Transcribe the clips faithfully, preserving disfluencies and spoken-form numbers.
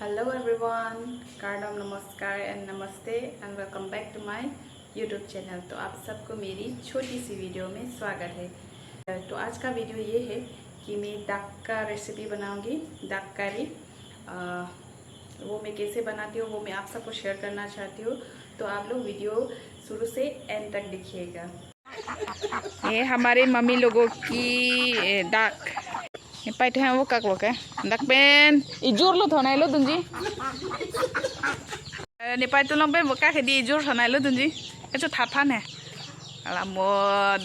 Hello everyone, Kardom, Namaskar and Namaste and welcome back to my YouTube channel। तो आप सबको मेरी छोटी सी वीडियो में स्वागत है। तो आज का वीडियो ये है कि मैं दाक का रेसिपी बनाऊंगी, दाक करी। अ, वो मैं कैसे बनाती हूँ, वो मैं आप सबको शेयर करना चाहती हूँ। तो आप लोग वीडियो शुरू से एंड तक देखिएगा। ये हमारे मम्मी लोगों की, ए, दाक। Nepei thu hem vokak lo ke. Dak pen ejur lo thonai lo dunji. Eh, nepei thu along pen vokak hedi ejur thonai lo dunji. Kecho thathan he. Ala mo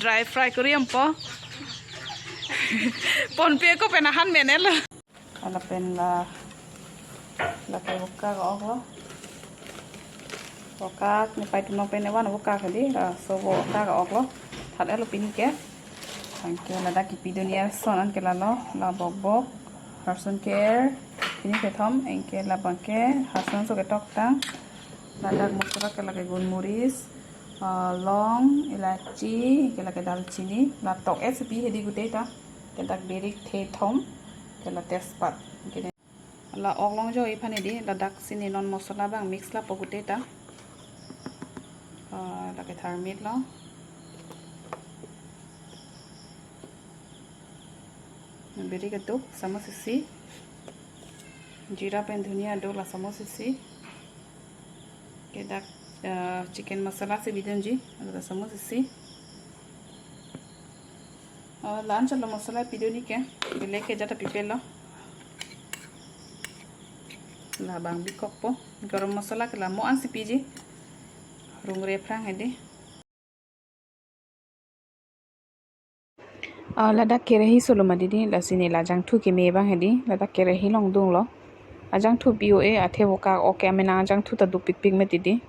dry fry kori ampo. Ponpe ko pen ahan mene lo. Ala pen la, la ke vokak ok lo. Vokak nepei thu along pen evan vokak hedi, laso vokak ok lo. That-et lo pini ke. Anke ladak kipidun ason anke lalo, la bokbok, harsun ke-er, pini kethom, anke labang ke harsun so ketoktang. Ladak mosola ke lake gunmuris, ah, long, elachi, ke lake dalchini, la tok-et si pi hedi gutei ta, ke dak birik thethom, ke la tejpat. Anke la ok long jo iphan hedi, ladak si ne non mosola abang mix lapo gutei ta. Ah, lake tharmit lo. Birik aduk, samus isi. Jira pen dhunia aduk la samus isi. Ke dak, ah, chicken masala si bidunji, la samus isi. Ah, la-an chot lo masala pidun ke, belek ke jata pipe lo. Labang bikokpo. Garam masala ke la mo-an si piji. Rungre aphrang hedi. Ah, ladak kerehi solo mati di, lasi ne la ajangthu keme abang hedi, ladak kerehi along dunglo. Ajangthu P O A, athe vokak ok ke amena ajangthu ta dopikpik mati di।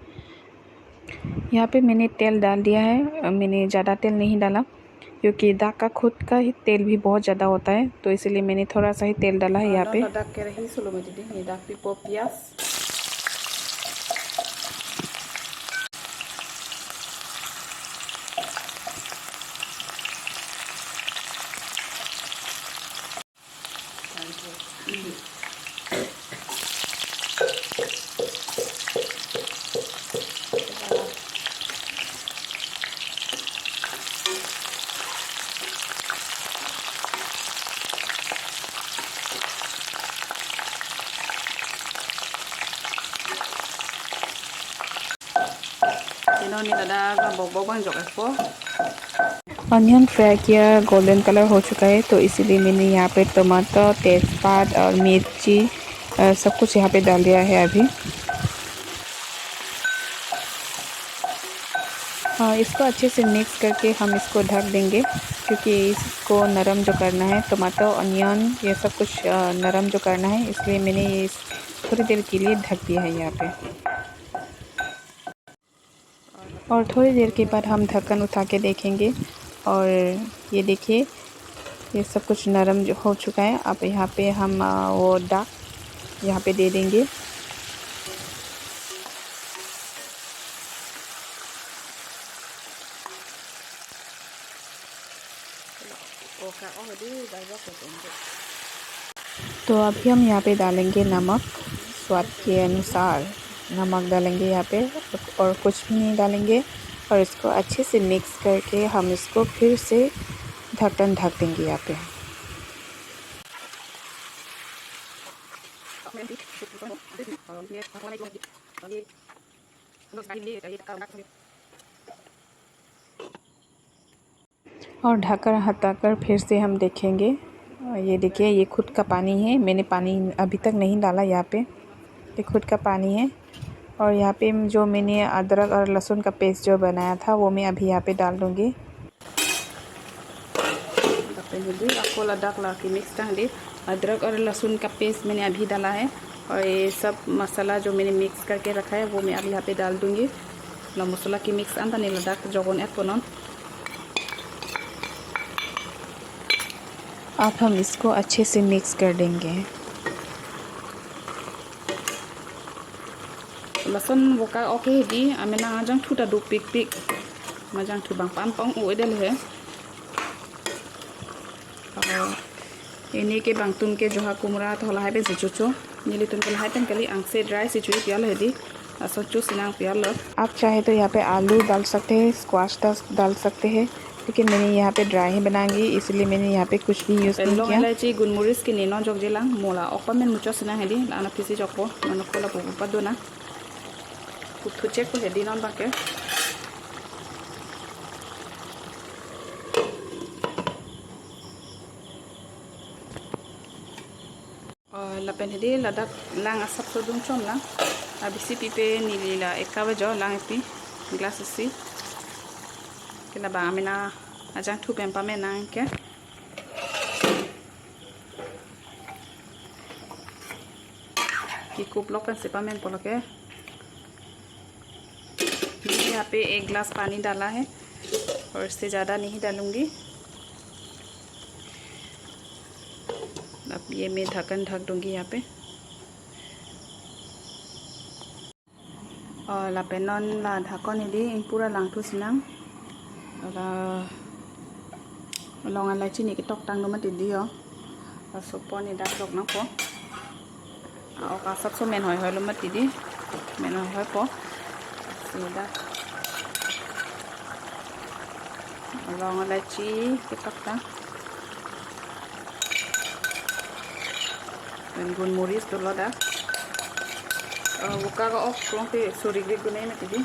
यहाँ पे मैंने तेल डाल दिया है, अ, मैंने ज़्यादा तेल नहीं डाला, क्योंकि दाक का खुद का ही तेल भी बहुत ज़्यादा होता है, तो इसीलिए मैंने थोड़ा सा ही तेल डाला है यहाँ पे। Ladak kerehi solo mati di, ne dak pipo piyaj। Ino ne ladak bokbok abang jok-etpo। Onion fry किया, गोल्डन कलर हो चुका है, तो इसीलिए मैंने यहाँ पे टमाटर, तेजपात और मिर्ची, अ, सब कुछ यहाँ पे डाल दिया है अभी। अ, इसको अच्छे से मिक्स करके हम इसको ढक देंगे, क्योंकि इसको नरम जो करना है, टमाटर, onion, ये सब कुछ, अ, नरम जो करना है, इसलिए मैंने इस थोड़ी देर के लिए ढक दिया है यहाँ पे। और थोड़ी देर के बाद हम ढक्कन उठा के देखेंगे और ये देखिए, ये सब कुछ नरम जो हो चुका है। अब यहाँ पे हम, अ, वो दाक यहाँ पे दे देंगे। तो अभी हम यहाँ पे डालेंगे नमक, स्वाद के अनुसार नमक डालेंगे यहाँ पे, और कुछ भी नहीं डालेंगे। और इसको अच्छे से मिक्स करके हम इसको फिर से ढक्कन ढक देंगे यहाँ पे। और ढक्कन हटाकर फिर से हम देखेंगे। ये देखिए, ये खुद का पानी है, मैंने पानी अभी तक नहीं डाला यहाँ पे, ये खुद का पानी है। और यहाँ पे जो मैंने अदरक और लहसुन का पेस्ट जो बनाया था, वो मैं अभी यहाँ पे डाल दूँगी। Lapen hedi ako ladak la ke mix tang di, अदरक और लहसुन का पेस्ट मैंने अभी डाला है। और ये सब मसाला जो मैंने मिक्स करके रखा है, वो मैं अभी यहाँ पे डाल दूँगी। La masala ke mix an ta ne ladak jok-et-po non। अब हम इसको अच्छे से मिक्स कर देंगे। Lason vokak ok hedi, amena ajangthu ta dopikpik. Majangthu abang pan pong u edel he। Aro Pini ke bangtum ke joha kumra to lahai pensi chocho. Nelitum ke lahai pen kali, angse dry si choji pial hedi. Laso chosi nang pial lo. आप चाहे तो यहाँ पे आलू डाल सकते हैं, स्क्वाश डाल, डाल सकते हैं, लेकिन मैंने यहाँ पे ड्राई ही बनाऊंगी, इसलिए मैंने यहाँ पे कुछ भी यूज़ नहीं किया। Long elaichi, gunmoris ke nino jokjelang, mo la ok pamen muchotsi nang hedi, la-an aphisi jokpo, mane ko lapu pado nang. Kukthu chekpo hedi non bangke. Oh, lapen hedi ladak lang asapso dungchom lang. Abisi pipe neli la eka vajo lang epi glass isi. Ke labang amena ajangthu pen pamen nang ke. Kekup lok pensi pamen pulo ke. मैंने यहाँ पे एक ग्लास पानी डाला है और इससे ज़्यादा नहीं डालूंगी। अब ये मैं ढक्कन ढक दूंगी यहाँ पे। Oh, lapen non la ढक्कन hedi ingpura langthusi nang. Ora long elaichi neli ketoktang do mati di yo. Laso pen neli dak lok nangpo. Ah, ok asapso men hoihoi lo mati di. Men hoihoi po. Si dak. Long elaichi ketoktang. Pen gunmoris dolo dak. Ah, voka ko ok long te suri gri gune mati di.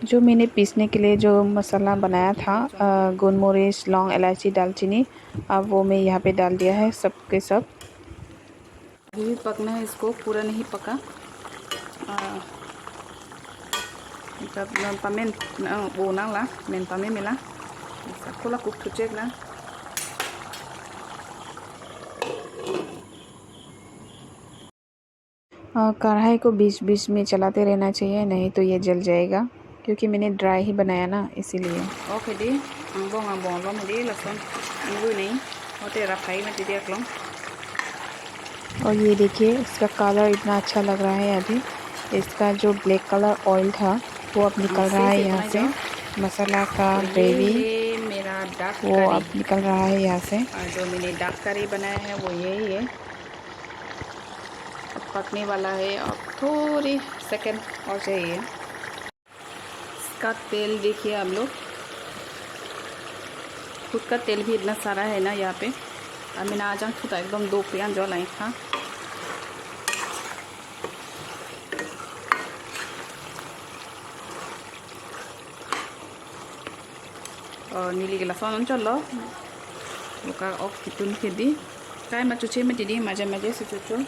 जो मैंने पीसने के लिए जो मसाला बनाया था, अ, गोलमरीच, लौंग, इलायची, दालचीनी, अब वो मैं यहाँ पे डाल दिया है, सब के सब। अभी भी पकना है इसको, पूरा नहीं पका। अ, मतलब, अ, pamen, अ, वो nang la, men pamen mela. Isa ko la kukthu chek nang. अ, कढ़ाई को बीच बीच में चलाते रहना चाहिए, नहीं तो ये जल जाएगा, क्योंकि मैंने ड्राई ही बनाया ना, इसीलिए। Okay di, angbong angbong lo mati di lason. Angbong ni, hote rapai mati di aklong. और ये देखिए, इसका कलर इतना अच्छा लग रहा है अभी। इसका जो ब्लैक कलर ऑयल था, वो अब निकल रहा है यहाँ से। मसाला का ग्रेवी, ये मेरा dark curry। वो अब निकल रहा है यहाँ से। और जो मैंने dark curry बनाया है, वो यही है। अब पकने वाला है, अब थोड़ी सेकंड और चाहिए। इसका तेल देखिए आप लोग, खुद का तेल भी इतना सारा है ना यहाँ पे। Amena ajangthu ta ekdom dopik an jo lang tha. Oh, neli ke lason anchot lo. Voka ok ketun hedi. Kai ma choche mati di, maje maje si chocho.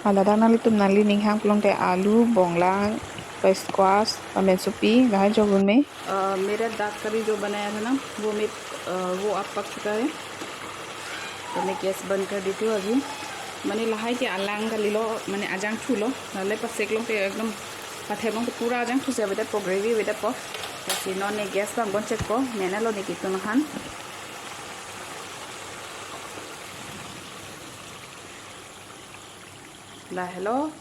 Ladak nanglitum nangli ning hang pulote alu, bonglang, squash, lapen sopi, lahai jogun me. अ, मेरा dark curry जो बनाया था ना, वो मैं, अ, वो अब पक चुका है। तो मैं गैस बंद कर देती हूँ अभी। Mane lahai ke alang kalilo, mane ajangthu lo, lale pasek long te ekdom pathek long te pura ajangthu si avedet po, gravy avedet po. Lasi non ne gas bang bon chek po, mena lo neli ketun aphan. Lahelo,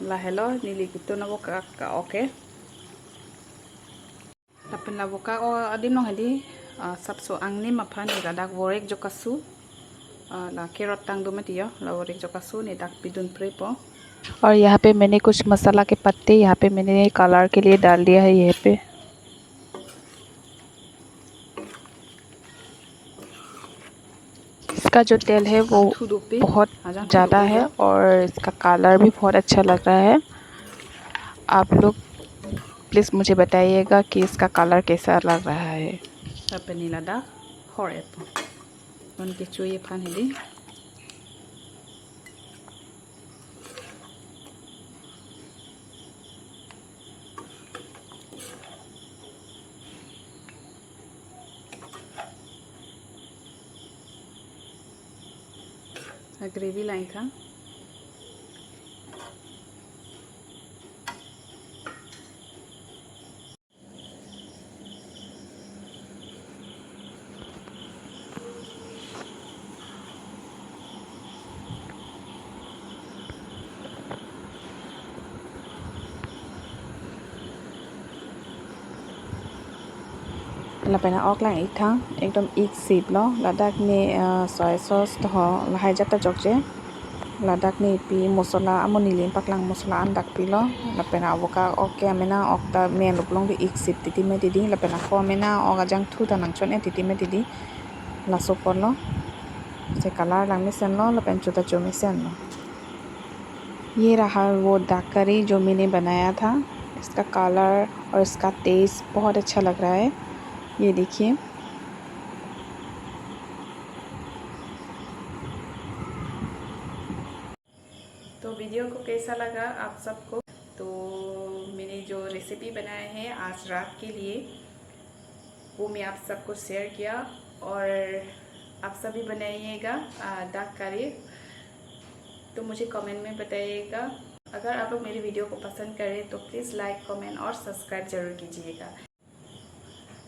lahelo, neli ketun avo ka, ka, okay. Lapen la voka o adim long hedi, ah, sapso angnim aphan neli ladak vorek jokasu, ah, la kerot tang do mati yo, la vorek jokasu neli dak pidun prepo. और यहाँ पे मैंने कुछ मसाला के पत्ते यहाँ पे मैंने कलर के लिए डाल दिया है यहाँ पे। इसका जो तेल है वो बहुत ज़्यादा है और इसका कलर भी बहुत अच्छा लग रहा है। आप लोग प्लीज़ मुझे बताइएगा कि इसका कलर कैसा लग रहा है। Lapen neli ladak hor-et. Non kecho-i aphan hedi. Gravy lang tha. Lapen a-ok lang ik tha, ekdom ik sip lo, ladak ne, ah, soy sauce to ho, lahai jat ta chokche. Ladak ne pi masala, amo neli paklang masala an dak pilo. Lapen avokak ok ke amena ok ta me loplong di ik sip titi me titi. Lapen ako amena ok ajangthu ta nangchon-e titi me titi. Laso pon lo. Se color lang mesen lo, lapen cho ta cho mesen lo. ये रहा वो दाग करी जो मैंने बनाया था। इसका कलर और इसका टेस्ट बहुत अच्छा लग रहा है। ये देखिए। तो वीडियो को कैसा लगा आप सबको? तो मैंने जो रेसिपी बनाया है आज रात के लिए, वो मैं आप सबको शेयर किया, और आप सभी बनाइएगा, आ, दाग करी। तो मुझे कमेंट में बताइएगा। अगर आप लोग मेरी वीडियो को पसंद करें तो प्लीज़ लाइक, कमेंट और सब्सक्राइब जरूर कीजिएगा।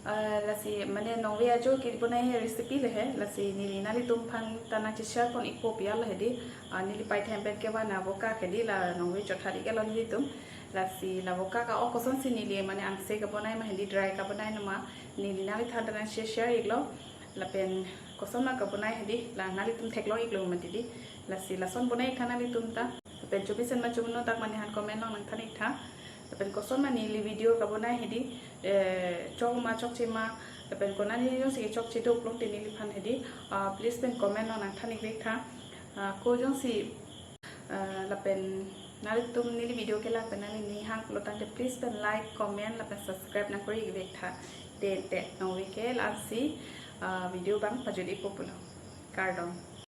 Ah, lasi mane nongve ajo kebonai recipe le he, lasi neli nanglitum aphan ta nangcheshare pon ikpo pi alo hedi. Ah, neli paithai pen kevan avokak hedi, la nongve chothat ik-et lo nelitum. Lasi la avokak a-ok kosonsi neli mane angse kebonai ma hedi, dry kebonai nama, neli nangliphan ta nangcheshare iklo. Lapen koson ma kebonai hedi, la nanglitum theklong iklo mati di. Lasi lason bonai ik tha nanglitum ta. Lapen cho mesen ma cho meno dak mane han comment along nangthan ik tha. Lapen koson ma neli video kebonai hedi, eh, chok ma chokche ma, lapen konat neli jongsi chokche do pulote neliphan hedi, ah, please pen comment along nangthan ik vek tha. Ah, ko jongsi, ah, lapen nanglitum neli video kelak pen nangli ning hang pulo tangte please pen like, comment lapen subscribe nangkori ik vek tha. Te te nongve ke la-ansi, ah, video abang pajut ikpo pulo. Kardom.